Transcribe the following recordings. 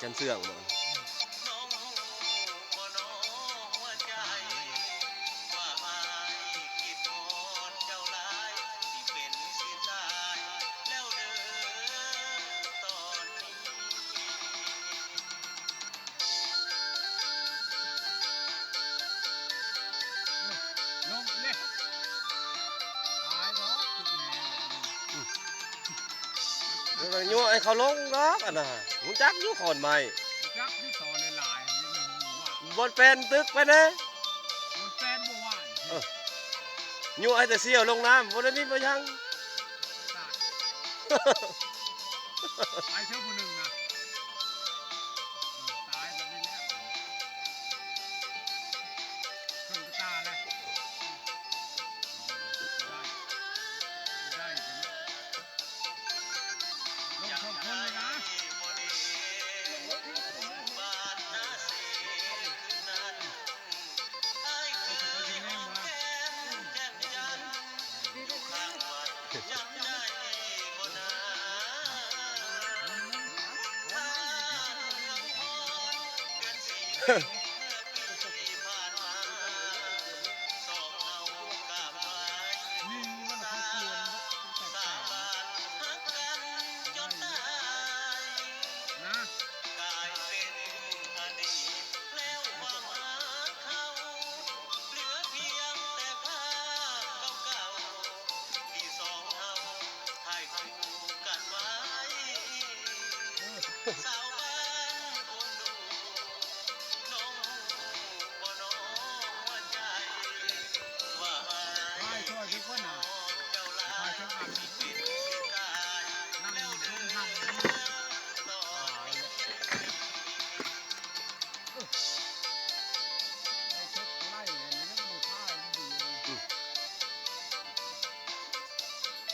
ຈັນເຊື່ອງບໍ່? ລະກະຍົວະໃຫ້ເຂົາລົງດອກ ອັນນັ້ນ ຮູ້ຈັກຢູ່ຂອນໄມ້ ຈັກຢູ່ຕໍ່ຫຼາຍໆ ມັນບໍ່ວ່າ ບ່ອນແປນຕຶກໄປແດ່ ບ່ອນແປນບໍ່ວ່າ ເອີ ຍຸໃຫ້ແຕ່ສ່ຽວລົງນ້ຳ ບໍ່ໄດ້ມີບໍ່ຫຍັງ ຕາຍ ໄປເທື່ອຜູ້ໜຶ່ງນະ ເອີ ຕາຍແບບນີ້ແຫຼະ ເພິ່ນກະຕາແຫຼະ ໄດ້ ໄດ້ ລົງສອງຄົນເລີຍນະ.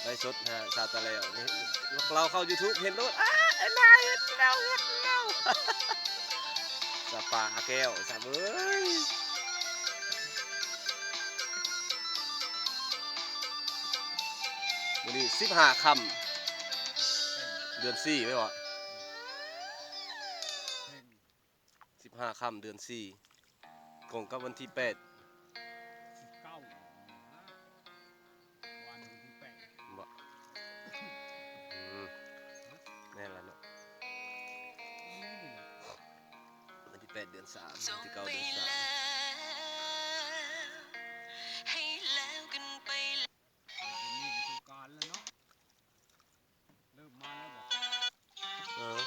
ໄລສົດຫາສາວຕາແຫຼວນີ້ ລາວເຂົ້າຢູທູບເຫັນໂລດ ອ້າ ໄອ້ນາຍເຮັດແລ້ວ ເຮັດແລ້ວ ສະປາແກ້ວ ສະເອີຍ ມື້ນີ້ສິບຫ້າຄ່ຳ ເດືອນສີ່ແມ່ນບໍ່? ສິບຫ້າຄ່ຳເດືອນສີ່ ກົງກັບວັນທີແປດ ສິບເກົ້າ ວັນທີແປດ ບໍ່? ອືມ ແມ່ນລະເນາະ ວັນທີແປດເດືອນສາມ ວັນທີເກົ້າເດືອນສາມ ໃຫ້ແລ້ວກັນໄປ ມີປະສົບການແລ້ວເນາະ ເລີ່ມມາແລ້ວບໍ່? ເອີ. ເ